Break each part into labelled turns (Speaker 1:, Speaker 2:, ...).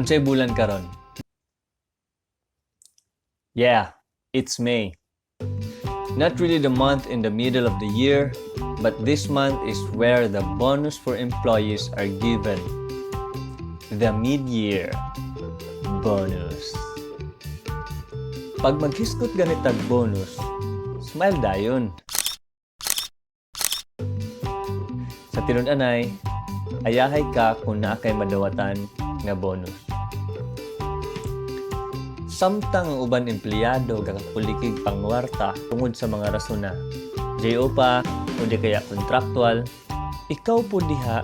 Speaker 1: Unsay bulan karon? Yeah, it's May. Not really the month in the middle of the year, but this month is where the bonus for employees are given. The mid-year bonus. Pag maghisgot ganitag bonus, smile dayon. Sa tinud-anay, ayahay ka kung naa kay madawatan nga bonus. Samtang ang uban empleyado gakakulikig pangwarta tungod sa mga rason na JO pa o di kaya contractual, ikaw po diha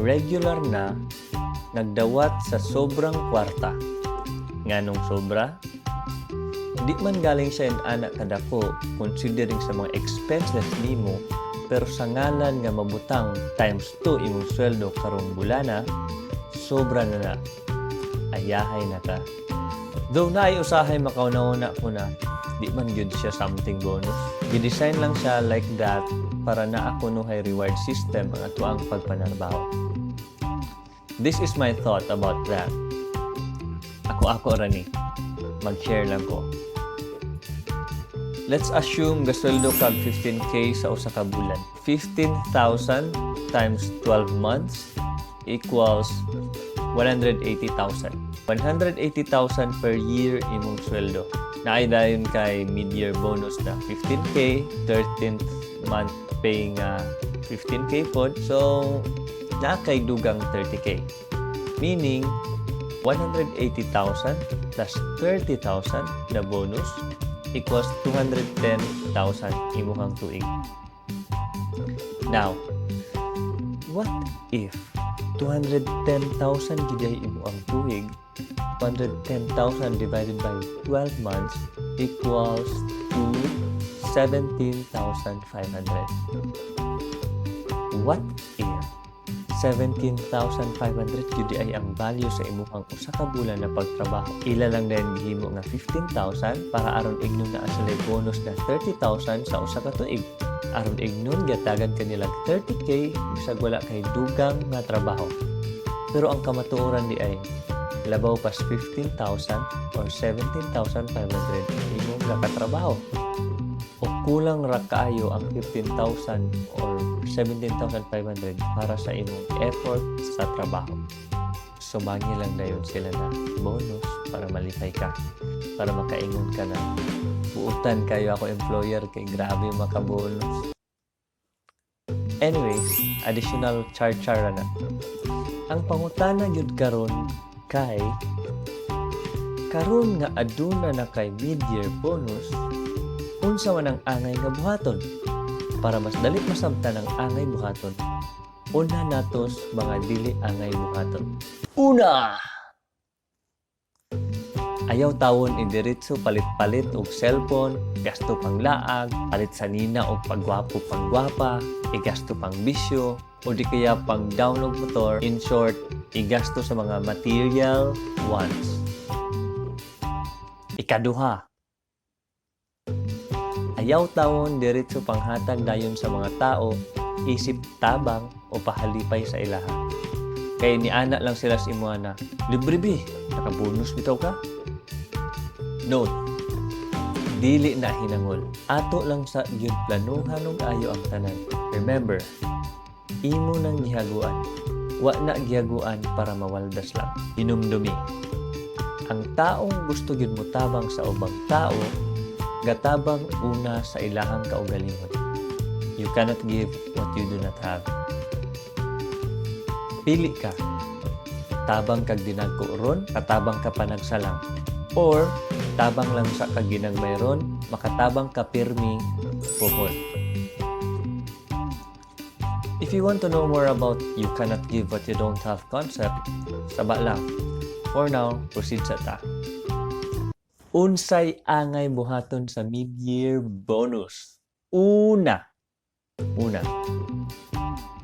Speaker 1: regular na nagdawat sa sobrang kwarta. Nganong sobra? Di man galing siya in-ana kadako considering sa mga expenses nimo, pero sa ngalan nga mabutang times 2 imong sweldo karong bulana, sobra na na. Ayahay na ka. Though naay usahay makauna-una ko na di man gyud siya something bonus. Gi-design lang siya like that para naa kunohay reward system ang atoang pagpanarbaho. This is my thought about that. Ako-ako ra ni. Mag-share lang ko. Let's assume gasweldo kag 15K sa usa ka bulan. 15,000 times 12 months equals 180,000. 180,000 per year imong sweldo. Naay dayon kay mid-year bonus na 15K, 13th month pay nga 15K pod. So, naa kay dugang 30K. Meaning, 180,000 plus 30,000 na bonus equals 210,000 imuhang tuig. Now, what if 210,000 gyud ay imo ang tuig? 210,000 divided by 12 months equals to 17,500. What if 17,500 gyud ay ang value sa imuhang usa ka bulan na pagtrabaho? Ila lang dayon gihimo nga 15,000 para aron ignon naa sila bonus na 30,000 sa usa ka tuig. Aron ignon gatagan kanila 30K bisag wala kay dugang nga trabaho. Pero ang kamatuoran diay, labaw pas 15,000 or 17,500 imong gakatrabaho. O kulang ra kaayo ang 15,000 or 17,500 para sa imong effort sa trabaho. Sumangi lang dayon sila na bonus para malipay ka, para makaingon ka na buutan kayo ako employer kay grabe makabonus. Anyways, additional char-char na. Ang pangutana gyud karon kay karon nga aduna na kay mid-year bonus, unsa man ang angay nga buhaton? Para mas dali masabtan ang angay buhaton, una natos mga dili angay buhaton. Una! Ayaw tawon idiretso palit-palit og cellphone, gasto pang laag, palit sa nina og pagwapo panggwapa, igasto pang bisyo, o di kaya pang down og motor. In short, igasto sa mga material wants. Ikaduha, ayaw tawon diretso panghatag dayon sa mga tao isip tabang o pahalipay sa ilaha. Kay niana lang sila sa imuha na, "Libre bi, nakabonus bitaw ka." Note, dili na hinangol. Ato lang sa gyud planuhan og ayo ang tanan. Remember, imo nang gihaguan. Wa na gihaguan para mawaldas lang. Hinumdumi, ang taong gusto gyud motabang sa ubang tao, gatabang una sa ilahang kaugalingon. You cannot give what you do not have. Pili ka. Tabang kag dinagko ron, katabang ka panagsalang. Or tabang lang sa kag ginagmay ron, makatabang ka pirmi puhon. If you want to know more about you cannot give what you don't have concept, saba lang. For now, proceed sa ta. Unsay angay buhaton sa mid-year bonus? Una. Una.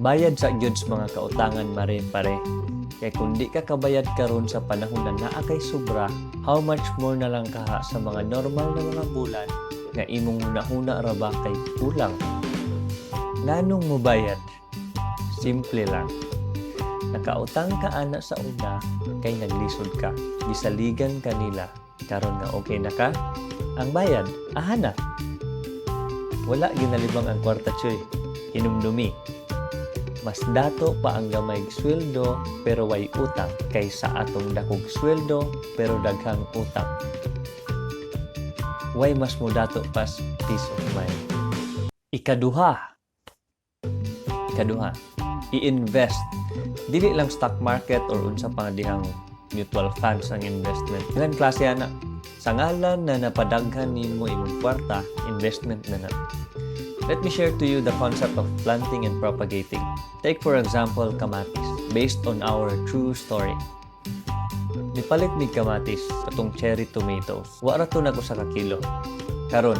Speaker 1: Bayad sa gyud sa mga kautangan, mare, pare. Kay kung di ka kabayad karon sa panahon na naa kay sobra, how much more na lang kaha sa mga normal na mga bulan nga imong hunahuna ra ba kay kulang. Nganong mobayad? Simple lang. Nakautang ka ana sa una kay naglisod ka. Gisaligan ka nila. Karon nga okay na ka, ang bayad, aha na. Wala ginalibang ang kwarta, choy. Hinumdumi. Mas dato pa ang gamay sweldo pero way utang kaysa atong dakog sweldo pero daghang utang. Way mas modato pas peace of mind. Ikaduha. Ikaduha, i-invest. Dili lang stock market or unsa pa nga dihang mutual funds ang investment. Ilan klase ana. Sa ngalan na napadaghan nimo imong kwarta, investment na na. Let me share to you the concept of planting and propagating. Take, for example, kamatis, based on our true story. Nipalit mig kamatis, katong cherry tomatoes. Wa ra to nag 1 ka kilo. Karon,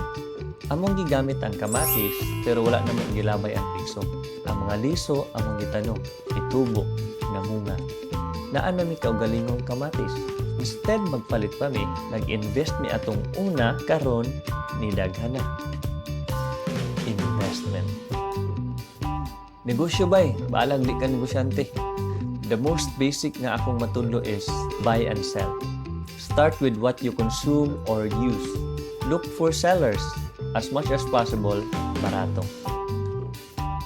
Speaker 1: among gigamit ang kamatis pero wala namo gilabay ang liso. Ang mga liso among gitanom, itubo, namunga. Naa na mi kaugalingong kamatis. Instead magpalit pa mi, nag-invest mi atong una, karon nidaghan na. Investment. Negosyo bay, bahalag di ka negosyante. The most basic nga akong matudlo is buy and sell. Start with what you consume or use. Look for sellers. As much as possible, barato.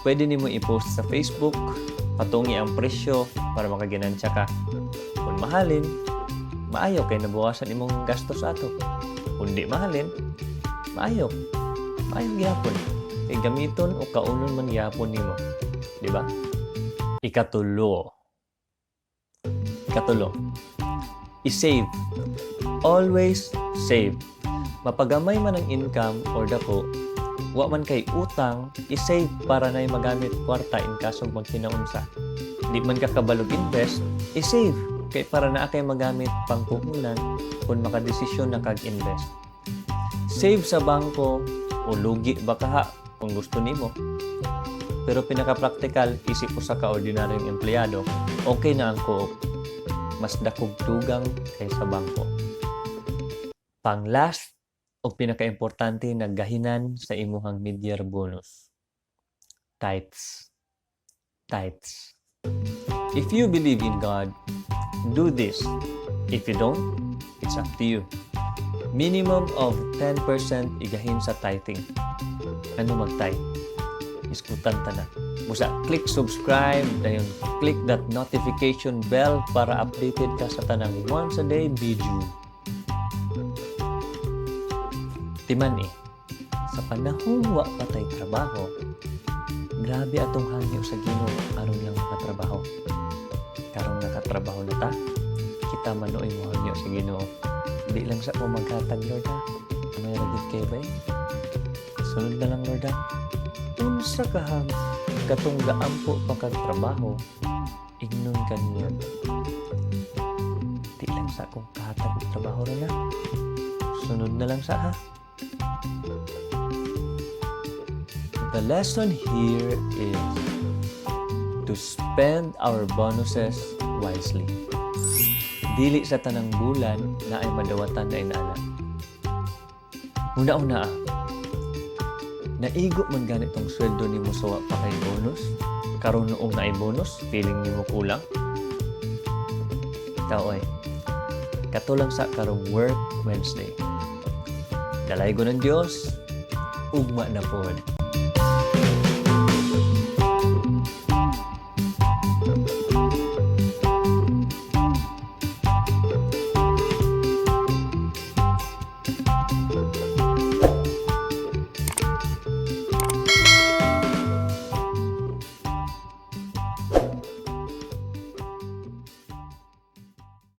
Speaker 1: Pwede nimo i-post sa Facebook, patungi ang presyo para makaginansya ka. Kung mahalin, maayo kay nabawasan imong gastos ato. Kung di mahalin, maayo. Maayo gihapon. Kay gamiton o kaunon man gihapon nimo. Di ba? Ikatulo. Ikatulo. I-save. Always save. Mapagamay man ang income or dako, wa man kay utang, i-save para nay magamit kwarta in kaso magkinaunsa. Di man ka kabalog invest, i-save kay para naa kay magamit pangpuhunan kung makadesisyon na kag invest. Save sa bangko o lugi ba kaha kung gusto nimo. Pero pinaka-practical, isip usa ka ordinaryong empleyado, okay na ang co-op. Mas dakog dugang kaysa bangko. Pang last o pinaka-importante, naggahinan sa imuhang mid-year bonus. Tithes. Tithes. If you believe in God, do this. If you don't, it's up to you. Minimum of 10% igahin sa tithing. Ano mag-tithe? Iskutan ta na. Busa, click subscribe, dayon click that notification bell para updated ka sa tanang once a day video. Timan eh, sa panahon wa pa tay trabaho, grabe atong hangyo sa Ginoo aron lang makatrabaho. Karong nakatrabaho na ta, kita man nooy mohangyo sa Ginoo. "Di lang sa ko maghatag, Lord, ha. May ra gid kay bay. Sunod na lang, Lord, ha." Unsa kahang katong gaampo pa kag trabaho, ingnon ka niya, "Di lang sa akong kahatag og trabaho ron ha. Sunod na lang sa, ha." The lesson here is to spend our bonuses wisely. Dili sa tanang bulan na ay madawatan na inaana. Una-una ah, naigo man ganitong sweldo nimo sa wa pa kay bonus? Karon noong naay bonus, feeling nimo kulang? Tao ay, kato lang sa karong Work Wednesday. Dalaygon ng Dios, ugma na pod.